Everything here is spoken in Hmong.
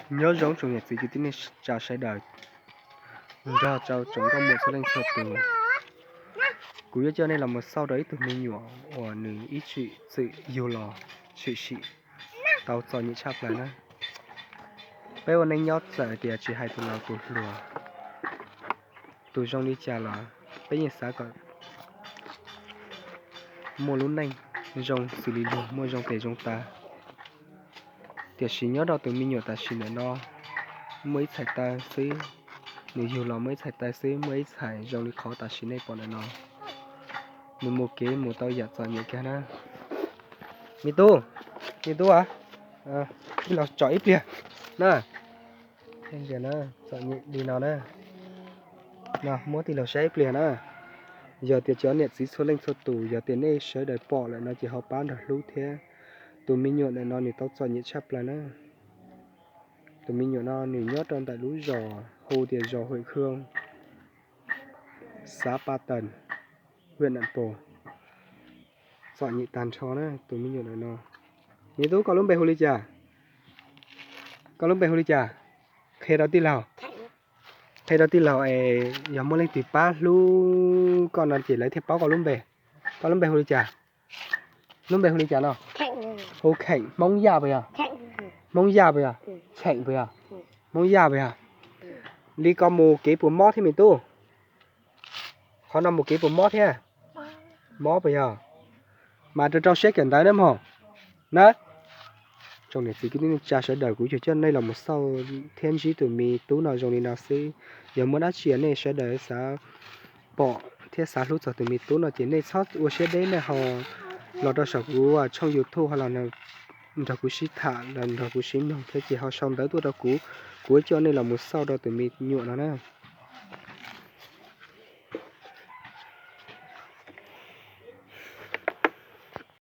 Nyob zoo tsoom niam txiv kwv tij neej tsa sawv daws, nrog rau tsoom nkauj muam txhua leej txhua tus. Kuv yuav coj nej los mus xauj rau ib tug me nyuam uas nws ib txwm txwm yug los tshwm sim tau txom nyem tshaj plaws na. Peb ua neej nyob txawm tias tsis hais tus laus tus hluas, tus zoo li cas los peb yeej xav kom muaj lub neej zoo xws li luag muaj zoo tes zoo taw. Tiam sis nyob rau tus me nyuam tam sim ntawm no, muaj ib txhais taw xwb, nws yug los muaj ib txhais taw xwb, muaj ib txhais zoo li qhov tam sim nej pom ntawm no. Nws mus kev mus tau yam txom nyem kiag na. Me tub, me tub a, tij laug tsom ib pliag na. Txom nyem li no na. No muab tij laug saib ib pliag na. Yog tias cov niam txiv txhua leej txhua tus, yog tias nej sawv daws pom lawm no ces ho pab nrog hlub thiab. Tus me nyuam ntawm no nws tau txom nyem tshaj plaws na. Tus me nyuam no nws nyob rau ntawm lub zos hu tias zos Huem Khoo, xav Pa Tawm, Huem Nam Pos. Txom nyem tag nrho na tus me nyuam ntawm no. Me tub, koj lub npe hu li cas? Koj lub npe hu li cas? Qhia rau tij laug. Qhia rau tij laug es yog muaj leej twg pab hlub koj no ces lawv thiaj paub koj lub npe. Koj lub npe hu li cas? Lub npe hu li cas no? Hu Kheem. Hmoob Yaj puas yog? Hmoob Yaj puas yog? Kheem puas yog? Hmoob Yaj puas yog? Li ko mus kev puas mob thiab me tub? Qhov no mus kev puas mob thiab? Mob puas yog? Mas rau rau siab kawm ntawv na mog. Na, tsoom niam txiv kwv tij neej tsa sawv daws, kuv yuav coj nej los mus xauj thiab ntsib tus me tub no zoo li no xwb. Yog muaj dab tsi nej sawv daws xav pom thiab xav hlub txog tus me tub no ces nej txhob ua siab deb, nej ho los rau saum kuv tshooj YouTube ho los nrog kuv sib tham, los nrog kuv sib mloog thiab ces ho sau ntawv tuaj rau kuv, kuv yuav coj nej los mus xauj rau tus me nyuam no na.